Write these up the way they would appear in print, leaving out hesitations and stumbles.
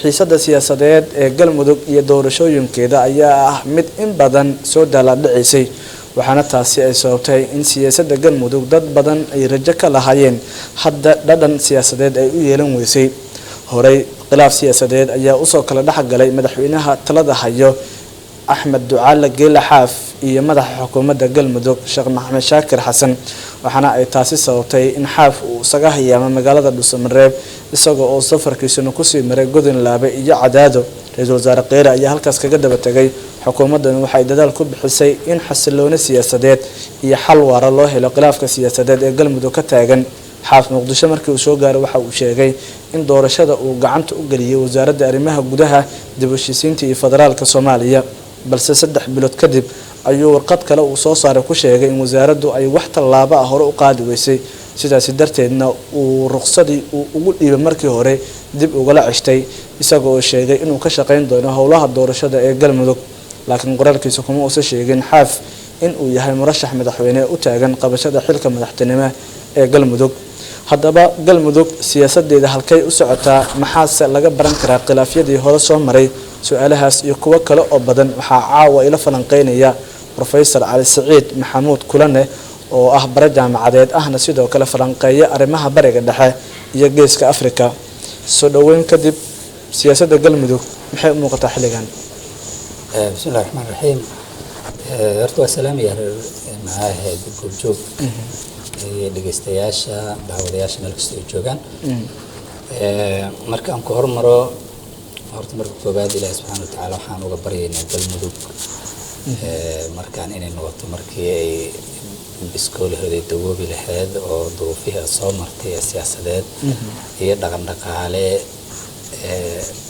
Xiisada siyaasadeed ee Galmudug iyo doorashooyinkeeda ayaa ah mid in badan soo daalaadhicisay, waxaana taasi ay sababtay in siyaasadda Galmudug dad badan ay rajo ka lahaayeen hadda dhadhan siyaasadeed ay u yeelan weysay. Horey khilaaf siyaasadeed ayaa usoo kala dhexgalay madaxweynaha talada hayo Axmed Ducaale Geele Xaaf iyo madaxa xukuumadda Galmudug Sheekh Maxamed Shaakir Xasan, waxaana ay taasi sababtay in Xaaf uu isaga hayaamo magaalada Dhuusamareeb, isaga oo safarkiisuna kusii maray Godin Laabe iyo Cadaado. Ra-iisul wasaare Kheyre ayaa halkaas kaga daba tegay. Xukuumaddani waxay dadaal ku bixisay in xasilooni siyaasadeed iyo xal waara loo helo khilaafka siyaasadeed ee Galmudug ka taagan. Xaaf Muqdisho markii uu soo gaaray waxa uu sheegay in doorashada uu gacanta u geliyay wasaaradda arrimaha gudaha, dib u heshiisiinta iyo federaalka Soomaaliya, balse 3 bilood kadib ayuu warqad kale uu soo saaray ku sheegay in wasaaraddu ay wax tallaabo ah hore u qaadi weysay, sidaasi darteedna uu ruqsadii uu ugu dhiibay markii hore dib ugala ceshtay, isaga oo sheegay inuu ka shaqayn doono howlaha doorashada ee Galmudug. Laakiin qoraalkiisa kuma uusan sheegin Xaaf in uu yahay murashax madaxweyne u taagan qabashada xilka madaxtinimo ee Galmudug. Haddaba Galmudug siyaasadeeda halkay u socotaa? Maxaase laga baran karaa khilaafyadii hore soo maray? Su-aalahaas iyo kuwo kale oo badan waxaa caawa ila falanqeynaya Professor Cali Siciid Maxamuud Kulane, oo ah bare jaamacadeed, ahna sidoo kale falanqeeya arrimaha Bariga Dhexe iyo Geeska Africa. Soo dhoweyn kadib, siyaasadda Galmudug maxay u muuqataa xilligan? Bismillahi raxmaan raxiim. Horta waa salaamaya reer maxaa ahayd Goobjoog iyo dhegeystayaasha, daawadayaasha meel kasta ay joogaan. Marka aan ku hormaro, horta marka koowaad Ilaahi subxaana wa tacaala waxaan uga baryaynaa Galmudug markaan inay noqoto markii ay biskoolahooda dawoobi lahayd oo duruufihii soo martay ee siyaasadeed iyo dhaqan dhaqaale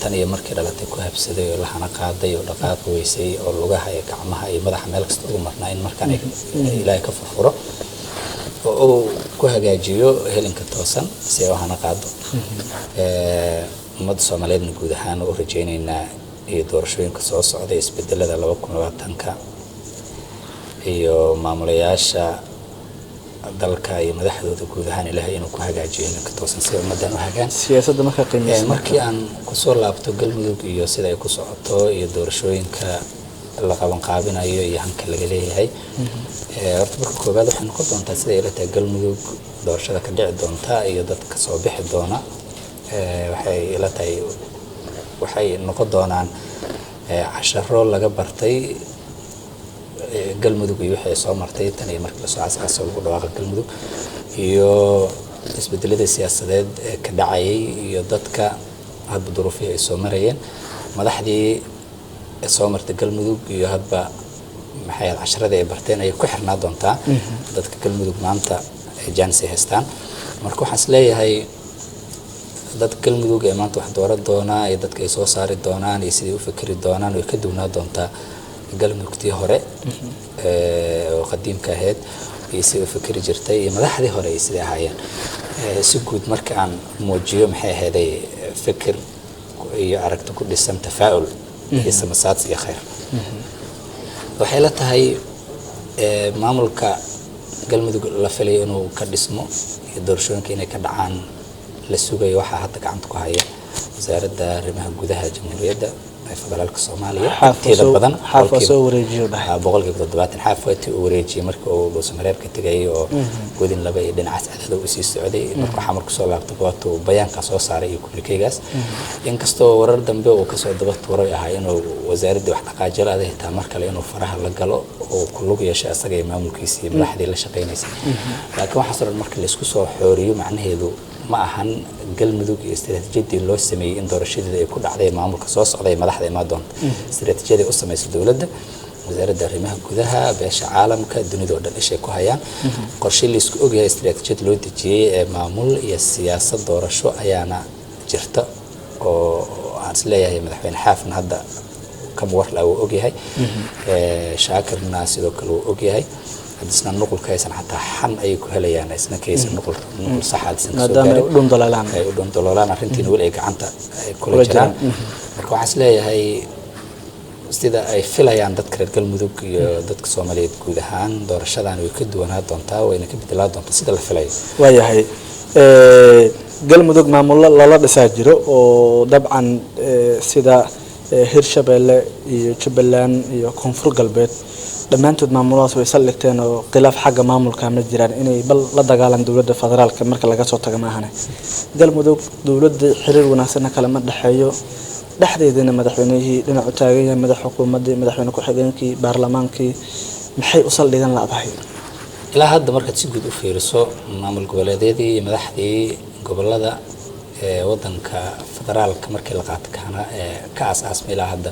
tan iyo markii dhalatay ku habsaday oo lahana qaaday oo dhaqaaqi weysay oo lugaha iyo gacmaha iyo madaxa meel kasta ugu marnaa, in markaan Ilaahay ka furfuro oo uu ku hagaajiyo helinka toosan si ay u hana qaado. Ummadda Soomaaliyeedna guud ahaan u rajaynaynaa iyo doorashooyinka soo socda, isbedelada 2020-ka iyo maamulayaasha dalka iyo madaxdooda guud ahaan, Ilaahay inuu ku hagaajiyo helinka toosan si ay ummaddan u hagaan. Siyaasadda markaa qiimeysa. Markii aan kusoo laabto Galmudug iyo sida ay ku socoto iyo doorashooyinka la qaban qaabinayo iyo hanka laga leeyahay, horta marka koowaad waxay noqon doontaa, sida ay ila tahay, Galmudug doorashada ka dhici doonta iyo dadka soo bixi doona, waxay ila tahay waxay noqon doonaan casharo laga bartay Galmudug iyo wixii ay soo martay tan iyo markii lasoo aasaaso, lagu dhawaaqa Galmudug, iyo isbedeladii siyaasadeed ee ka dhacayay iyo dadka hadba duruufihii ay soo marayeen, madaxdii soo martay Galmudug iyo hadba maxay ahayd casharadii ay barteen ayay ku xirnaa doontaa dadka Galmudug maanta ay jaanis ay haystaan. Marka waxaan is leeyahay dadka Galmudug ee maanta wax dooran doonaa iyo dadka ay soo saari doonaan iyo siday u fikri doonaan way ka duwnaa doontaa Galmudugtii hore oo qadiimka ahayd iyo siday u fikri jirtay iyo madaxdii hore iyo siday ahaayeen. Si guud marka aan muujiyo, maxay ahayday, fikir iyo aragti ku dhisan tafaa'ul iyo samasaad iyo khayr, waxay la tahay maamulka Galmudug la filayo inuu ka dhismo iyo doorashooyinka inay ka dhacaan la sugayo waxaa hadda gacanta ku haya Wasaaradda Arrimaha Gudaha Jamhuuriyadda ee Federaalka Soomaaliya. Inteeda badan Xaaf waa soo wareejiyo dhahay. 70% Xaaf waa tii uu wareejiyey markii uu Dhuusamareeb ka tegayay oo Godin Laba iyo dhinacaas Cadaado uu sii socday. Markuu Xamar kusoo laabtay waatuu bayaanka soo saaray iyo communiqué-gaas, inkastoo warar dambe uu kasoo daba tuuray ahaa inuu wasaaraddii wax dhaqaajiro aday xitaa mar kale inuu faraha la galo oo ku lug yeeshay asaga iyo maamulkiisii iyo madaxdii la shaqaynaysay. Laakiin waxaas oo dhan marka laisku soo xooriyo, macnaheedu ma ahan Galmudug iyo istaraatiijiyadii loo sameeyey in doorashadeeda ay ku dhacday maamulka soo socday ee madaxda imaan doonta. Istaraatiijiyadii u samaysay dowladda, Wasaaradda Arrimaha Gudaha, beesha caalamka, dunida oo dhan ishay ku hayaan. Qorshe laisku ogyahay, istaraatiijiyad loo dejiyey ee maamul iyo siyaasad doorasho ayaana jirta oo aan is leeyahay madaxweyne Xaafna hadda kama warla, wuu ogyahay, Shaakirna sidoo kale wuu ogyahay. Haddisna nuqulka haysan xataa xan ayay ku helayaan, isna kaysan nuqul sax haddisan kasoo maadaama ay gaarin. U dhundalaalaan. Ay u dhundaloolaan arrintiina weli ay gacanta ay kula kula jiraan. Jiraan. Marka waxaan is leeyahay sida ay filayaan dadka reer Galmudug iyo dadka Soomaaliyeed guud ahaan, doorashadan way ka duwanaa doontaa, wayna ka bedelaa doontaa sida la filayo. Waayahay. Galmudug maamullo lala dhisaa jiro oo dabcan sida Hirshabeelle iyo Jubbaland iyo Koonfur Galbeed, dhammaantood maamuladaas way saldhigteen oo khilaaf xagga maamulka ma jiraan, inay bal la dagaalan dowladda federaalka marka laga soo tago maahane. Galmudug dowladda xiriir wanaagsanna kalama dhexeeyo, dhexdeedana madaxweynihii dhinacu taagan yahay, madax xukuumaddii, madaxweyne ku-xigeenkii, baarlamaankii. Maxay u saldhigan la'dahay? Ilaa hadda markaad si guud u fiiriso maamul goboleedyadii iyo madaxdii gobolada ee wadanka federaalka markii la qaato kahana ee ka aas-aasmay, ilaa hadda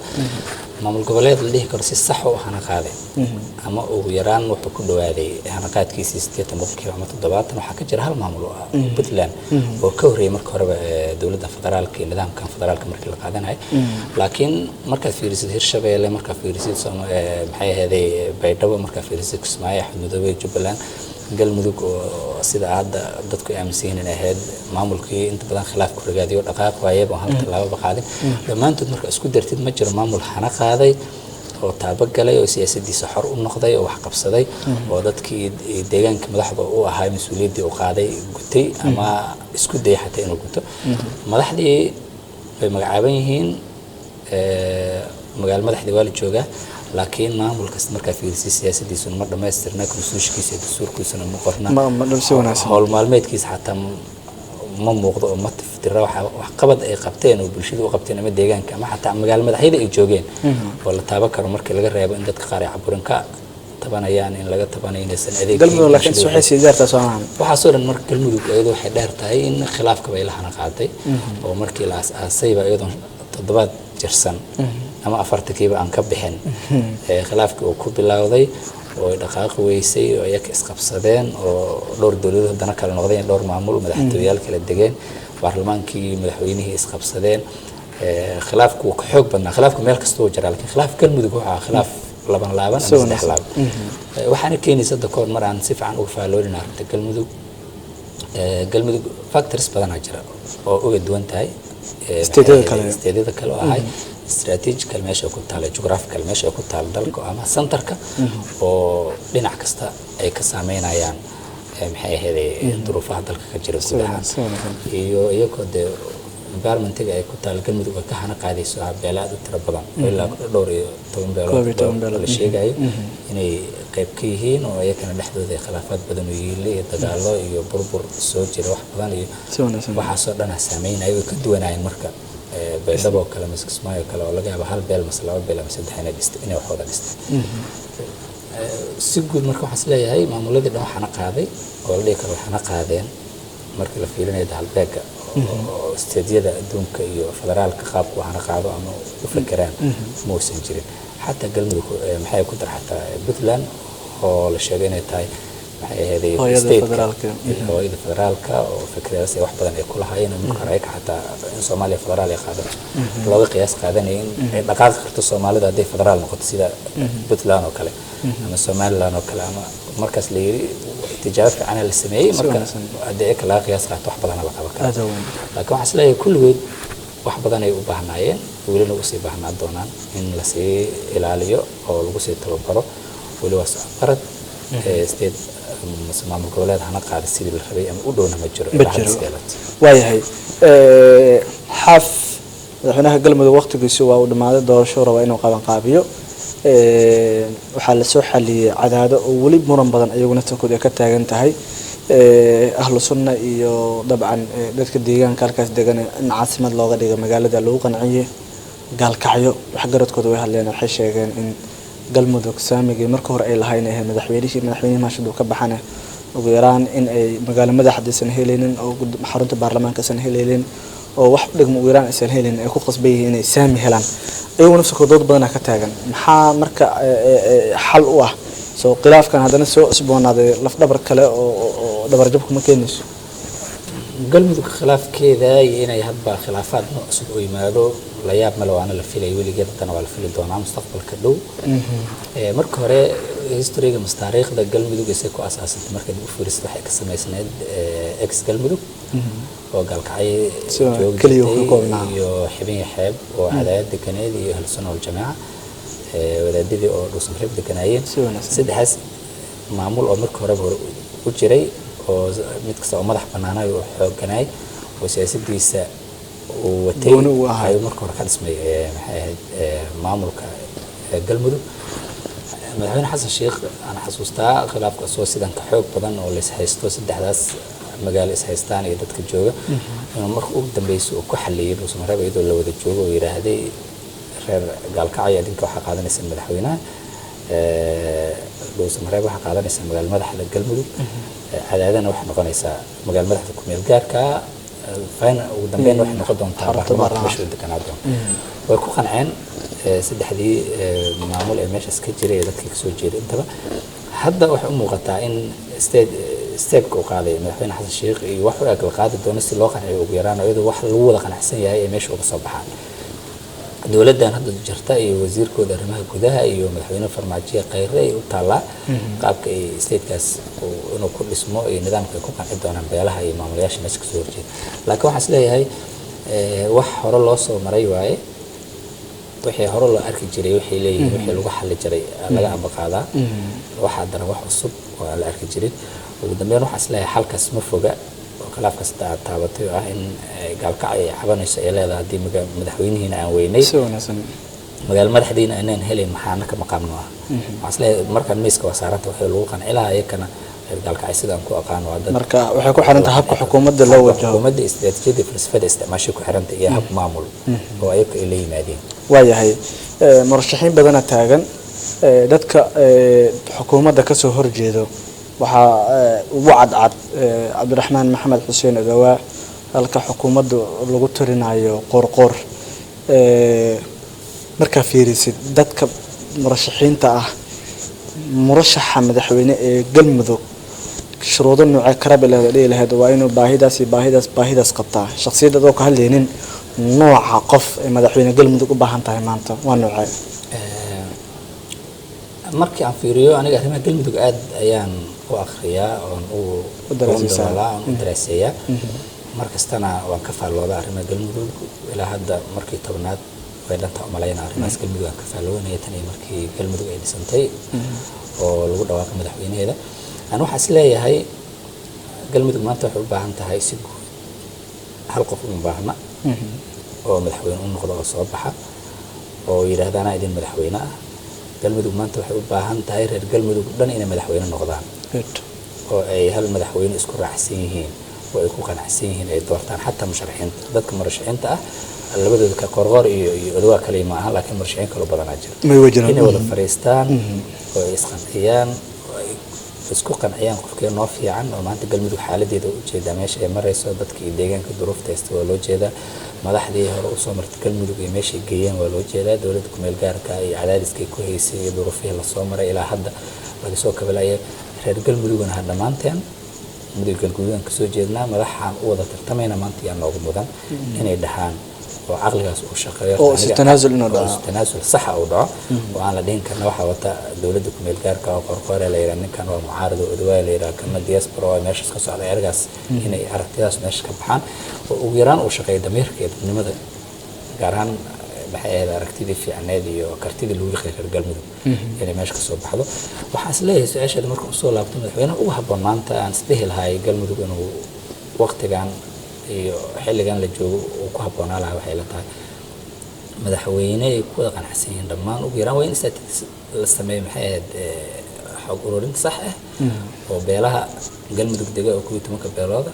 maamul goboleed la dhihi karo si sax u hana qaaday ama ugu yaraan wuxuu ku dhawaaday hanaqaadkiisii 80% ama 70, waxaa ka jira hal maamul oo ah Puntland, oo ka horreeyay marka horeba dowladda federaalka iyo nidaamkan federaalka markii la qaadanayo. Laakiin markaad fiirisid Hirshabeelle, markaad fiirisid maxay ahaydey Baydhabo, markaad fiirisid Kismaayo, Axmed Madoobe, Jubbaland, Galmudug oo sida hadda dadku ay aaminsan yihiin inay ahayd maamulkii inta badan khilaafku ragaadiyo, dhaqaaq waayaba hal tallaababa qaadin, dhammaantood marka isku dartid ma jiro maamul hana qaaday oo taabo galay oo siyaasadiisa xor u noqday oo wax qabsaday oo dadkii deegaanka madaxda u ahaa mas-uuliyaddii uu qaaday gutay ama isku dayay xataa inuu guto. Madaxdii way magacaaban yihiin, magaalo madaxdii waa la joogaa, laakiin maamul kasta markaa fiirisay siyaasadiisuna ma dhammaystirna, constitutionkiisa iyo dastuurkiisuna ma qorna. Ma dhul si wanaagsan. Howl maalmeedkiisa xataa ma muuqdo oo ma tiftira waxa waxqabad ay qabteen oo bulshada u qabteen ama deegaanka ama xataa magaalo madaxyada ay joogeen oo la taaban karo, markii laga reebo in dadka qaar ay caburin ka tabanayaan, in laga tabanayo inaysan adeeg Galmudug laakiin waxay sii gaartaa soo maahan? Waxaasoo dhan marka Galmudug iyadoo waxay dheer tahay in khilaafka bay la hana qaaday oo markii la aas-aasayba iyadoon toddobaad jirsan ama afartankiiba aan ka bixin khilaafkii uu ku bilowday oo ay dhaqaaqi weysay oo iyaga isqabsadeen oo dhowr dowladood haddana kala noqdeen, dhowr maamul madaxtooyaal kala degeen, baarlamaankii madaxweynihii isqabsadeen. Khilaafku wuu ka xoog badnaa. Khilaafku meel kasta wuu jiraa, laakiin khilaaf Galmudug wuxuu ahaa khilaaf laban laaban ama saddex laaban. Waxaana keenaysa hadda kahor mar aan si fiican uga faalloonin arrinta Galmudug. Galmudug factors badanaa jira oo uga duwan tahay State-yada kale. State-yada kale oo ahay strategical meesha ku taala, geographical meesha ku taala dalka ama centerka oo dhinac kasta ay ka saameynayaan maxay ahayd duruufaha dalka ka jira guud ahaan, iyo iyagoo dee environmentiga ay ku taal Galmudug ay ka hana qaadayso ah beelo aad u tiro badan oo ilaa dhowr iyo toban 11 beelood beelood. La sheegayo inay qayb ka yihiin oo iyakana dhexdooda ay khilaafaad badan oo yiile iyo dagaalo iyo burbur soo jira wax badan iyo Si wanaagsan. waxaasoo dhan saameynaya way ka duwanaayeen. Marka Baydhabo oo kale mise Kismaayo oo kale oo laga yaabo hal beel mase laba beel ama saddex inay dhistay, inay wax wada dhistay si guud. Marka waxaan is leeyahay maamuladii dhan waxaana qaaday oo la dhihi karo waxaana qaadeen markii la fiirinayo halbeega oo state-yada adduunka iyo federaalka qaabku waxaana qaado ama u fekeraan ma uusan jirin. Xataa Galmudug maxay ku dar, xataa Puntland oo la sheegay inay tahay maxay ahayd Hooyada state-ka, federaalka. Hooyada federaalka oo fikradaas ay wax badan ay ku lahaayeen oo marka hore ayaga xataa in Soomaaliya federaal ay qaadato looga qiyaas qaadanaya, in ay dhaqaaqi karto Soomaalida hadday federaal noqoto sida Puntland oo kale ama Somaliland oo kale, ama markaas la yiri tijaabo fiican la sameeyey. Si Marka wanaagsan. haddii ayaga laga qiyaas qaato wax badana la qaban kara. Aad u weyn. Laakiin waxaan isleeyahay kulligood wax badan ay u baahnaayeen, welina usii baahnaa doonaan in lasii ilaaliyo oo lagu sii tababaro. Weli waa socod state mase maamul goboleed hana qaada sidii la rabay ama u dhowna ma jiro Ma ilaa hadda jiro. iskeelat. Waayahay. Xaaf, madaxweynaha Galmudug waqtigiisu waa uu dhamaaday, doorasho rabaa inuu qaban qaabiyo. Waxaa lasoo xaliyey Cadaado oo weli muran badan iyaguna tankood ay ka taagan tahay. Ahlu Sunna iyo dabcan dadka deegaanka halkaas degan in caasimad looga dhigo magaalada lagu qanciyey. Gaalkacyo waxgaradkooda way hadleen, waxay sheegeen in Galmudug saamigii marka hore ay lahayn ahayd madaxweynihii maashaduu ka baxana ugu yaraan in ay magaalo madaxdiisan helaynin oo xarunta baarlamaanka aysan helaynin oo wax u dhigma ugu yaraan aysan helaynin, ay ku qasban yihiin inay saami helaan iyagu nafsakooda. Dood badanaa ka taagan. Maxaa marka xal u ah soo khilaafkan haddana soo cusboonaaday lafdhabar kale oo dhabarjab kuma keenayso? Galmudug khilaafkeeda iyo inay hadba khilaafaad nooc cusub u yimaado la yaab male, waana la filay weligeed, haddana waa la fili doonaa mustaqbalka dhow. Marka hore historyga mas taariikhda Galmudug isay ku asaasantay markaad u fiirisid, waxay ka samaysnayd ex Galmudug oo Gaalkacyo joogi keliya jirtay ka koobnaa. iyo Xibin iyo Xeeb oo Cadaadad deganeed iyo Ahlu Sunna Waljamaaca wadaadadii oo Dhuusan Reeb deganaayeen. Si wanaagsan. Saddexaas maamul oo marka horeba hore u jiray Oo mid kasta oo madax banaanay oo xooganaay oo siyaasadiisa uu watay Gooni uu ahaa. Ayuu marka hore ka dhismay maxay ahayd, maamulka Galmudug. Madaxweyne Xasan Sheikh aan xasuustaa khilaafka soo sidan ka xoog badan oo la is haysto, saddexdaas magaalo is haystaan iyo dadka jooga, inuu marka ugu dambeysay uu ku xaliyay Dhuusamareeb iyadoo la wada joogo oo yidhaahday: "Reer Gaalkacyo, idinka waxaa qaadanaysa madaxweynaha, Dhuusamareeb waxaa qaadanaysa magaalo madaxda Galmudug, Cadaadana waxay noqonaysaa magaalo madaxda kumeel gaarka, final ugu dambeyn waxay noqon doontaa xarunta baarlamaanka baarlamaanka. Meesha uu deganaa doono." Way ku qanceen saddexdii maamul ee meeshaas ka jiray ee dadkii kasoo jeeday intaba. Hadda waxay u muuqataa in state stepka uu qaaday madaxweyne Xasan Sheikh iyo wax u eg la qaadi doono si loo qanciyo ugu yaraan, iyadoo wax lagu wada qanacsan yahay ee meesha uga soo baxaan. Dowladdan hadda jirta iyo wasiirkooda arrimaha gudaha iyo madaxweyne Farmaajo Khayre ay u taallaa qaabka ay statekaas inuu ku dhismo iyo nidaamka ay ku qanci doonaan beelaha iyo maamulayaasha meesha kasoo horjeeda. Laakiin waxaan isleeyahay wax hore loo soo maray waaye. Wixii hore loo arki jiray waxay leeyihiin wixii lagu xalli jiray laga ambaqaadaa. Waxaa haddana wax cusub oo aan la arki jirin. Ugu dambeyn waxaan isleeyahay xalkaas ma foga oo khilaafkaas hadda aad taabatay oo ah in Gaalkacyo ay cabanayso, ay leedahay haddii madaxweynihiina aan weynay, si wanaagsan, magaalo madaxdiina aanan helayn, maxaana ka maqaamno ah? Waxaan isleeyahay markaan miiska waa saaranta waxii lagu qanci lahaa iyakana. Reer Gaalkacyo sidaan ku aqaan waa dad Marka waxay ku xiran tahay habka xukuumadda loo wajaho. Xukuumadda, istiraatiijiyadda, falsafada isticmaashay ku xiranta iyo hab maamul oo ayaga ay la yimaadeen. Waayahay, murashaxiin badana taagan. Dadka xukuumadda kasoo horjeedo waxaa ugu cadcad Cabdiraxmaan Maxamed Xuseen Odawaa, halka xukuumadda lagu tirinayo Qoorqoor. Markaa fiirisid dadka murashaxiinta ah, murashaxa madaxweyne ee Galmudug shuruudo noocee karabi lahayd oo dhihi lahayd waa inuu baahidaas iyo baahidaas baahidaas qabtaa? Shakhsiyadda adoo ka hadlaynin, nooca qof ee madaxweyne Galmudug u baahan tahay maanta waa noocee? Markii aan fiiriyo aniga arrimaha Galmudug aad ayaan u akhriyaa oon u U daraasaysaa. Oon oon u daraaseeyaa. Mar kastana waan ka faalloodaa arrimaha Galmudug. Ilaa hadda markii 10aad way dhantaa umalaynaa arrimahaas Galmudug aan ka faalloonaya tan iyo markii Galmudug ay dhisantay oo lagu dhawaaqay madaxweynaheeda. Aan waxaa is leeyahay Galmudug maanta waxay u baahan tahay si guud hal qof uma baahna oo madaxweyne u noqdo oo soo baxa oo yidhaahda anaa idin madaxweyne ah. Galmudug maanta waxay u baahan tahay reer Galmudug dhan inay madaxweyne noqdaan oo ay hal madaxweyne isku raacsan yihiin oo ay ku qanacsan yihiin ay doortaan. Xataa musharaxiinta, dadka murashaxiinta ah labadooda, ka Qorqor iyo Odawaa kaliya ma aha, laakiin murashaxiin kaloo badanaa jira, May way jiraan. Inay wada fariistaan oo ay isqanciyaan oo ay isku qanciyaan qofkee noo fiican oo maanta Galmudug xaaladeeda u jeedaa, meesha ay marayso, dadka iyo deegaanka duruufta haysta waa loo jeedaa, madaxdii hore usoo martay Galmudug iyo meeshay geeyeen waa loo jeedaa, dowladda kumeel gaarka iyo cadaadiskay ku haysay iyo duruufihii lasoo maray ilaa hadda laga soo kabalaya. Reer Galmudugna ha dhammaanteen Mudug Galgududan kasoo jeednaa, madaxaan u wada tartamayna maanta yaa noogu mudan inay dhahaan oo caqligaas uu shaqeeyo. Oo isu tanaasul inuu Oo dhaco. Isu tanaasul saxa uu dhaco oo aan la dhihin karna waxaa wata dowladda kumeel gaarka oo Qorqoore la yidhaha, ninkan waa mucaarad oo Odawaa la yidhaha, kana diaspora waa meeshaas ka socda. Ergaas inay aragtidaas meesha ka baxaan oo ugu yaraan uu shaqeeyo damiirka iyo dadnimada, gaar ahaan maxay ahayd aragtidii fiicneed iyo kartidii lagu yiqay reer Galmudug inay meesha kasoo baxdo. Waxaan is leeyahay su-aasheeda marka usoo laabto, madaxweynaha ugu habboon maanta aan isdhihi lahay Galmudug inuu waqtigan iyo xilligan la joogo uu ku habboonaa lahaa, waxay la tahay madaxweyne ay ku wada qanacsan yihiin dhammaan. Ugu yaraan waa in statistics la sameeyo, maxay ahayd, xog ururin sax ah oo beelaha Galmudug dega oo 11-ka beelooda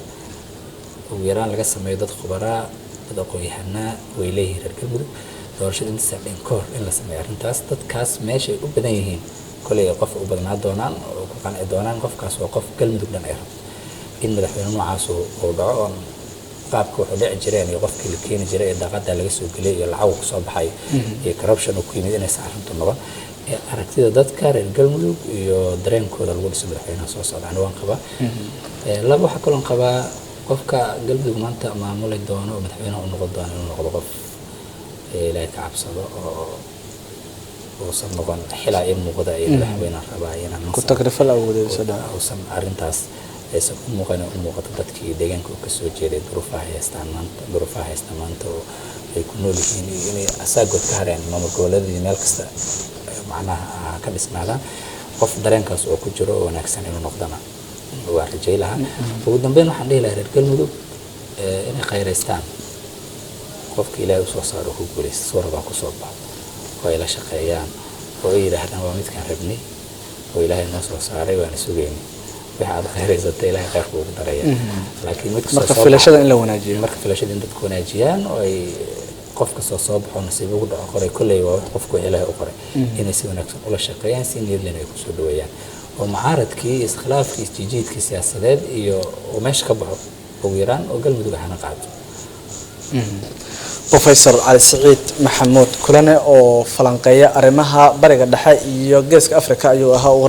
ugu yaraan laga sameeyo. Dad khubaraa, dad aqoon-yahanaa way leeyihiin reer Galmudug. Doorashada inta dhin ka hor in la sameeyo arrintaas, dadkaas meeshay u badan yihiin koley ay qof u badnaa doonaan oo ku qanci doonaan qofkaas waa qof Galmudug dhan ay rabto in madaxweyne noocaas uu dhaco, oon qaabka wuxuu dhici jireen iyo qofkii la keeni jiray ee daaqada laga soo geliyay iyo lacag uu kusoo baxay iyo corruption uu ku yimid inaysan arrintu noqon, ee aragtida dadka reer Galmudug iyo dareenkooda lagu dhiso madaxweynaha soo socda. Ani waan qabaa. Laba, waxaa kaloon qabaa qofka Galmudug maanta maamuli doono oo madaxweynaha u noqon doono inuu noqdo qof Ilaahay ka cabsado oo uusan noqon xilaa ii muuqda iyo madaxweyne rabaa inaan Ku takrifal awoodeed soo dhaca. Uusan arrintaas aysan u muuqan, u muuqato dadkii deegaanka uu kasoo jeeday duruufaha haystaan maanta, duruufaha haysta maanta oo ay ku nool yihiin iyo inay asaagood ka hareen maamul goboleedadii meel kasta macnaha ka dhisnaadaan. Qof dareenkaas oo ku jiro oo wanaagsan inuu noqdana Waan rajay lahaa. Ugu dambeyn waxaan dhihi lahaa reer Galmudug inay khayraystaan qofka Ilaahay usoo saaro ku guulaysta, soo rabaa kusoo baxo, oo ay la shaqeeyaan oo ay yidhaahdaan waa midkaan rabnay oo Ilaahay noo soo saaray, waana sugaynay. Waxa aad khayraysatay Ilaahay khayrka ugu daraya, laakiin mid Marka filashada in la wanaajiyo. Marka filashada in dadku wanaajiyaan oo ay qof kastoo soo baxo nasiib ugu dhaco qoray, kolley waa wax qofku Ilaahay u qoray, inay si wanaagsan ula shaqeeyaan, si niyad lehna ay kusoo dhaweeyaan, oo mucaaradkii, iskhilaafkii, isjiijiidkii siyaasadeed iyo uu meesha ka baxo ugu yaraan, oo Galmudug hana qaato. Professor Cali Siciid Maxamuud Kulane oo falanqeeya arrimaha Bariga Dhexe iyo Geeska Africa ayuu ahaa.